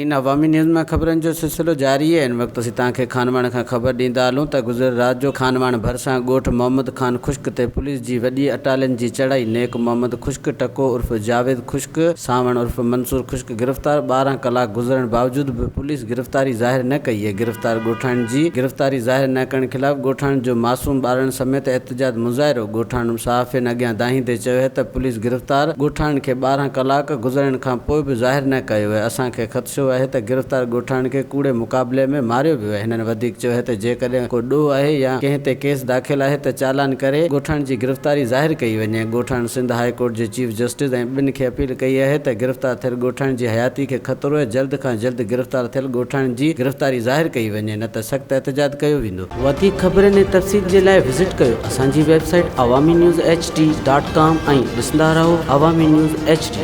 ناظرين عوامي نيوز مان خبرن جو سلسلو جاري آهي ان وقت اسين توهان کي خانواهڻ کان خبر ڏيندا هلون ته گذريل رات جو خانواهڻ ڀرسان ڳوٺ محمد خان خشڪ تي پوليس جي وڏي اٽالين جي چڙهائي نيڪ محمد خشڪ ٽڪو عرف جاويد خشڪ سانوڻ عرف منصور خشڪ گرفتار 12 ڪلاڪ گذرڻ باوجود به پوليس گرفتاري ظاهر نه ڪئي آهي گرفتار ڳوٺاڻن جي گرفتاري ظاهر نه ڪرڻ خلاف ڳوٺاڻن جو معصوم ٻارڙن سميت احتجاج مظاهرو ڳوٺاڻن صحافين اڳيان دانهيندي چيو آهي ته پوليس گرفتار ڳوٺاڻن کي 12 ڪلاڪ گذرڻ کان پوء به ظاهر نه ڪيو آهي اسان کي خدشو آهي ته گرفتار ڳوٺاڻن کي ڪوڙي مقابلي ۾ ماريو ويو آهي هنن وڌيڪ چيو آهي ته جيڪڏهن ڪو ڏوهه آهي يا ڪنهن تي ڪيس داخل آهي ته چالان ڪري ڳوٺاڻن جي گرفتاري ظاهر ڪئي وڃي ڳوٺاڻن سنڌ هاء ڪورٽ جي چيف جسٽس ۽ ٻين کي اپيل ڪئي آهي ته گرفتار ٿيل ڳوٺاڻن جي حياتي کي خطرو آهي جلد کان جلد گرفتار ٿيل ڳوٺاڻن جي گرفتاري ظاهر ڪئي وڃي نه ته سخت احتجاج ڪيو ويندو. وڌيڪ خبرن ۽ تفصيل جي لاء وزٽ ڪيو اسان جي website Awami news H D dot com ۽ ڏسندا رهو عوامي نيوز ايڇ ڊي.